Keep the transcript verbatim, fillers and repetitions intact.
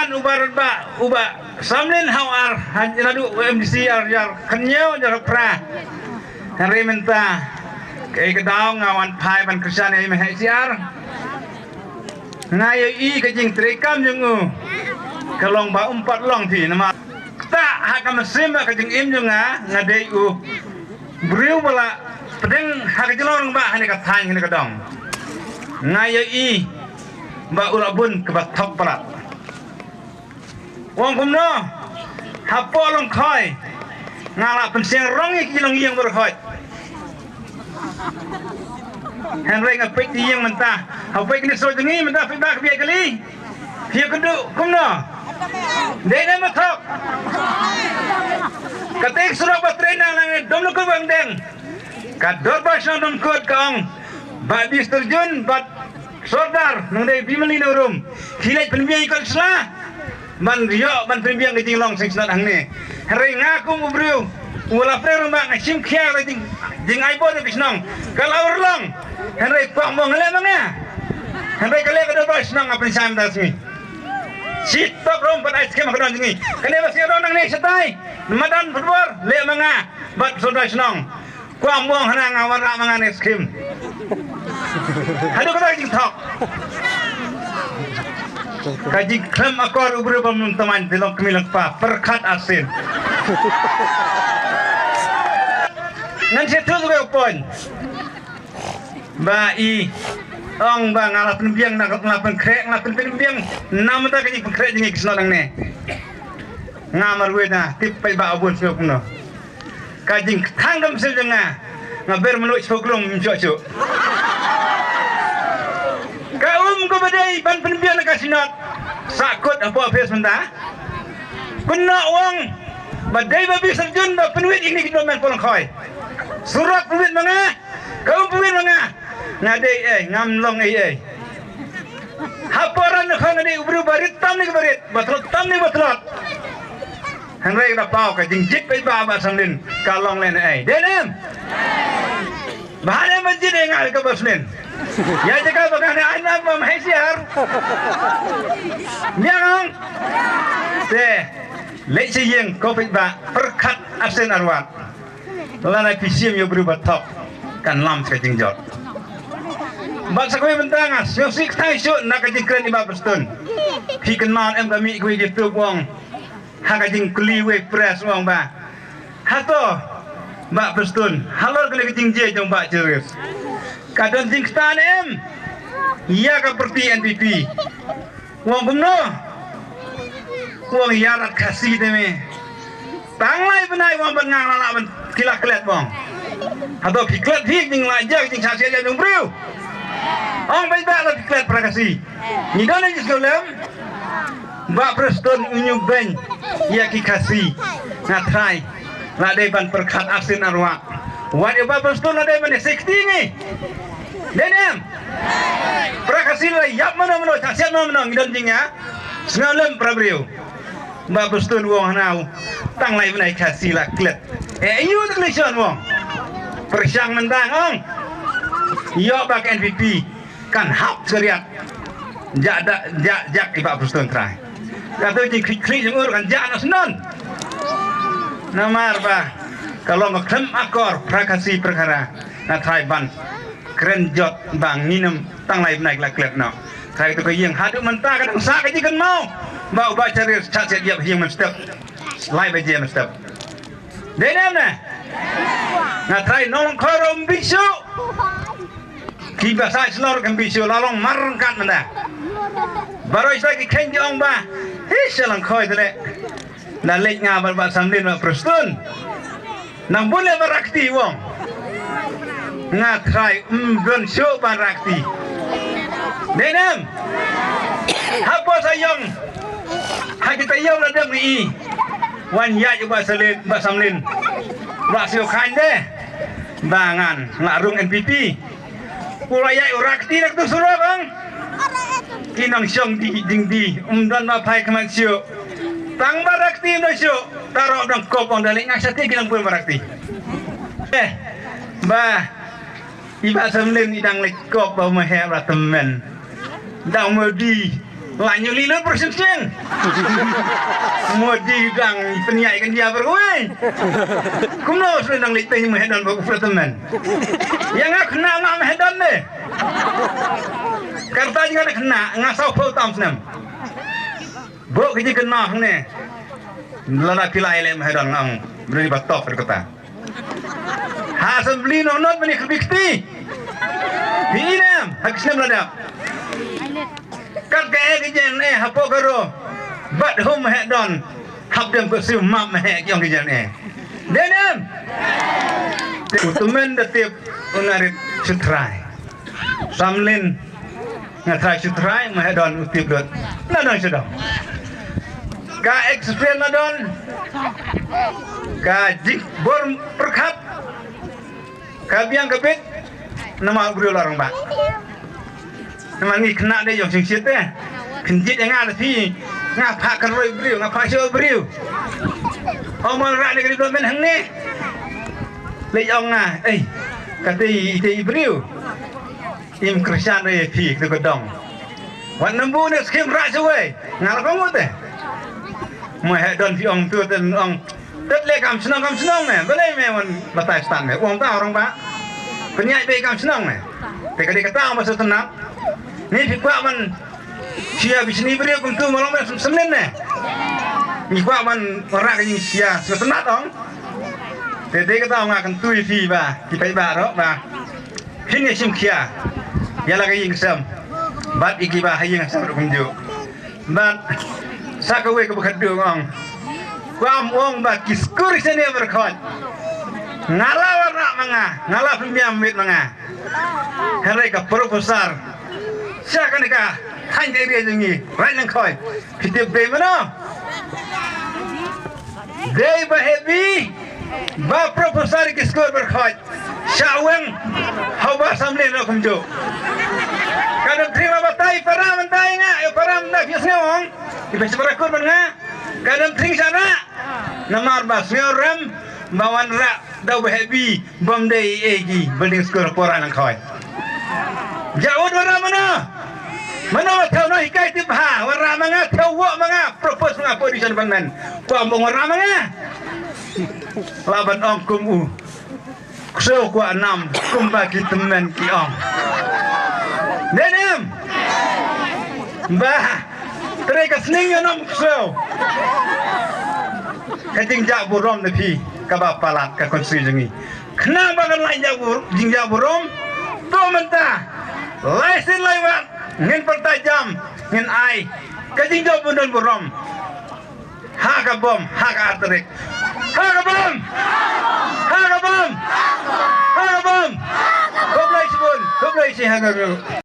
Uba Ranbah, uba Samlin ha u ar, ha naduh u M D C ar hajar khyndai, ar hajar phra. Hynrei mynta kaei ka daw nga wan phai ban kyrshan ïa i mynhei syiar. Nga ïohi ka jingtrei kam jong u ka long ba um pat long phi namar kata ha ka mynsiem bad ka jingim jong nga, nga dei u briew ba la pdeng ha ka jinglong rangbah ha kane ka thaiñ, ha kane ka dong. Nga ïohi ba u la bun kaba thok palat. U ong kumno? Hapoh Longkhoi nga la pynshong rong ïa ki longïing baroh. Hynrei nga peit ïing mynta, ha peit kine shnong jong ngi mynta, peit ba ka bieit kali. Phi ïakynduh kumno? Dei ne em ba thok? Kata ka surok ba trei nang nang ne Domlukut Wangdeng. Ka dorbar shnong Domkut ka ong, Bah Bisterjun bad Sordar, nang dei Bimali Norum, ki leit pynbiang ïa ka sla ban ïoh ban pynbiang ka jinglong seng shnat hangne. Hynrei nga kum u briew u la pyrshang ba nga shim khia ka jing, jingai bor ka shnong, ka la urlong. Hynrei kwah mo nga leh ma nga. Hynrei ka leh ka dorbar shnong nga pynshai mynta sngi. Shi tok rom pat ai skim ha ka don jong ngi. Kane ba sngewdon nangne shatai madan football leh ma nga bad Sordar shnong. Kwah mo hana nga wanrah ma nga ne skim. Haduh kata ka jingthok. Ka jingkhlem akor u briew bym tymmen, te long kmie long kpa, pyrkhat arsien. Ngan shu ïathuh ïa u point. Ba i ong ba nga la pynbiang, nga la pynkhreh, nga la pynbiang. Namar ka jingpynkhreh jong ngi ki shnong nangne. Nga marwei na tip paidbah u bun sngewbha kumno. Ka jingkthang ka mynsiem jong nga, nga ber mynta shiphew klum, ym shuh shuh. Ka um kaba dei ban pynbiang na ka Synod, sahkut hapoh office mynta. Kynnoh u ong ba dei Bah Bisterjun ba pynwit ïa kine ki domen Longkhoi. Surok pynwit ma nga, ka um pynwit ma nga. Nga dei ei, ngam long ei ei. Hapoh Ranakhen nga dei u briew ba rit tam ne ba rit, ba tlot tam ne ba tlot. Hynrei ka paw ka jingjied paidbah Bah Samlin ka long lehnohei. Dei ne em? Ba hane ba jied ïa nga ka Bah Samlin. Ïa jaka ba nga ne ai na ba mynhei syiar. Ïa ngong. Te leit sha ïing ko paidbah, pyrkhat arsien arwat. Lada phi shim ïa u briew ba thok, kan lam sha ka jingjot. Bad sa kawei bynta nga sngewsih kthang shuh na ka jingkren i Bah Prestone. Phi kynmaw em ka mih kawei ka YouTube u ong, ha ka jingkylli wei press u ong ba, hato Bah Prestone, halor kane ka jingjia jong Bah Charles, ka don jingktah ne em ïa ka party N P P? U ong kumno? U ong ïarap Khasi te me. Tang lai bnai u ong ban ngang la lah ban ki la klet u ong. Hato ki klet hi jing la jia jingshah shah jong briew. Ong bai ba la ki klet para Khasi. Ngi don ngi sngewlem. Bah Prestone u ñiewbeiñ ïa ki Khasi. Nga trai. La dei ban pyrkhat arsien arwat. Wat ïa Bah Prestone la dei ban ïa safety ngi. Dei ne em? Para Khasi la ïap mano mano, shah shah mano mano, ngi don jingïa sngewlem para briew. Bah Prestone u ong hana u, tang lai bnai Khasi la klet. Eh, ïu te klet shon u ong. Pyrshang mynta ong. Ïoh ba ka N P P kan hap skariat. Jak da, jak, jak i Bah Prestone trai. Kato jingkhih khih jong u kan jak na snon. Namar ba ka long ka khlem akor para Khasi para Khara. Nga trai ban kren jot ba ngin ym tang lai bnai la klet noh. Trai to ka ïing haduh mynta ka dang sah ka jingkynmaw ba u Bah Charles sah shet ïap ha ïing mynstep. Lai baje mynstep. Dei ne em ne? Nga trai nong khor um bishuk. Ki ba sah shlor kan bishuk la long mar kat mynta. Baroh sah ki kheiñ ki ong ba, hi sha lang khoi te le. Na leit nga bad Bah Samlin Bah Prestone. Nang bun le ba rakti wong. Nga trai ym don shuh ban rakti. Dei ne em? Hapoh sa ïong. Ha kita ïong la dem ni i. Wan ïa ju Bah Salin, Bah Samlin. Bah Sio Khan de. Ba ngan la rung N P P. U la ïa u rakti nak tu surok ong. Ki nang shong di ding di um don ba phai khmat shuh. Tang ba rakti um don shuh. Taro dang kop ong da leh nga sati ki nang pun ba rakti. Eh, ba i Bah Samlin i dang leh kop ba ma he ba temen. Dang modi. La ñu li lut por sing sing. Modi dang pynïaid kan dia berwei. Kumno shu dang leit pei meh don ba u flat temen. Yang nga kena nga meh don ne. Karta jing nga kena nga saw phew tam snem. Bo ki jing kena ne. Lada phi lai leh meh don nga ong. Beri ba top kata. Ha assembly no not mani khbi kti. Hi nem ha ki snem lada. Kat ka e ki jen e hapoh ka ro. Bat hum he don. Hap dem ko siu map he ki ong ki jen e. Denem. Te u temen da tip u narit sutrai. Samlin nga trai sutrai ma he don u tip dot. Na don sudong. Ka experience na don. Ka jik bor perkhat. Ka biang ka bit. Nama u briew la rong ba. Nama ngi kena de yong sing sit eh. Kenjit yang ada si. Nga pak keroi briew, nga pak sio briew. Omol rak de kri men hang ni. Le yong nga, eh. Kata i te i briew. Im Kristan re phi tu kedong. Wan nembu ne skim rak sewai. Nga la pangute. Mo he don phi ong tu ten ong. Tet le kam shnong kam shnong ne. Balei me wan batai stan me. Uang ta orang ba. Pynïaid be kam shnong ne. Te ka dei kata ong ba shu tnat. Ni phi kwah ban shia bishni briew kumtu ma long me sem- semlin ne. Ni kwah ban rak ka jingshia shu tnat ong. Te dei kata ong nga kyntu ïa phi ba ki paidbah ro ba. Phin ïa shim khia ïa la ka ïing sem. Bad ïa kiba ha ïing sem ruh kumjuh. Bad sa kawei kaba khadduh nga ong. Kwah ong ba ki skur senior ba khot. Nga la wanrah ma nga, nga la pynbiang mit ma nga. Hynrei ka professor sha kane ka thaiñ ka area jong ngi Raid Lyngkhoi. Phi tip dei mano? Dei ba heavy ba professor ki skur ba khot. Sha weng haba samlin ruh kumjuh. Ka dang thring la batai para mynta ïa nga, ïa para mynta ki sngew ong. Ki ba sha para kur ban nga. Ka dang thring sha na. Namar ba sngew rem ba wanrah da ba heavy bym dei ei ki building school por Raid Lyngkhoi. Jaud wanrah mano. Mano ba thew no hikai tip ha wanrah ma nga thew wok ma nga propose ma nga position ban men. Kwah ong wanrah ma nga. La ban ong kum u. Ksew kwah nam kumba ki tymmen ki ong. Dei nem. Ba trei ka sning ïa nam ksew. Ka jingjah burom na phi kaba palat ka konstituensi jong ngi. Khnang ba kan lai jingja bur- jingjah burom. To mynta lai sien lai wat ngin pyrta jam ngin ai ka jingjah burom. Ha ka bom, ha ka artylli. Ha ka bom. Ha ka bom. Ha ka bom. Khublei shibun, khublei shi ha ka ru.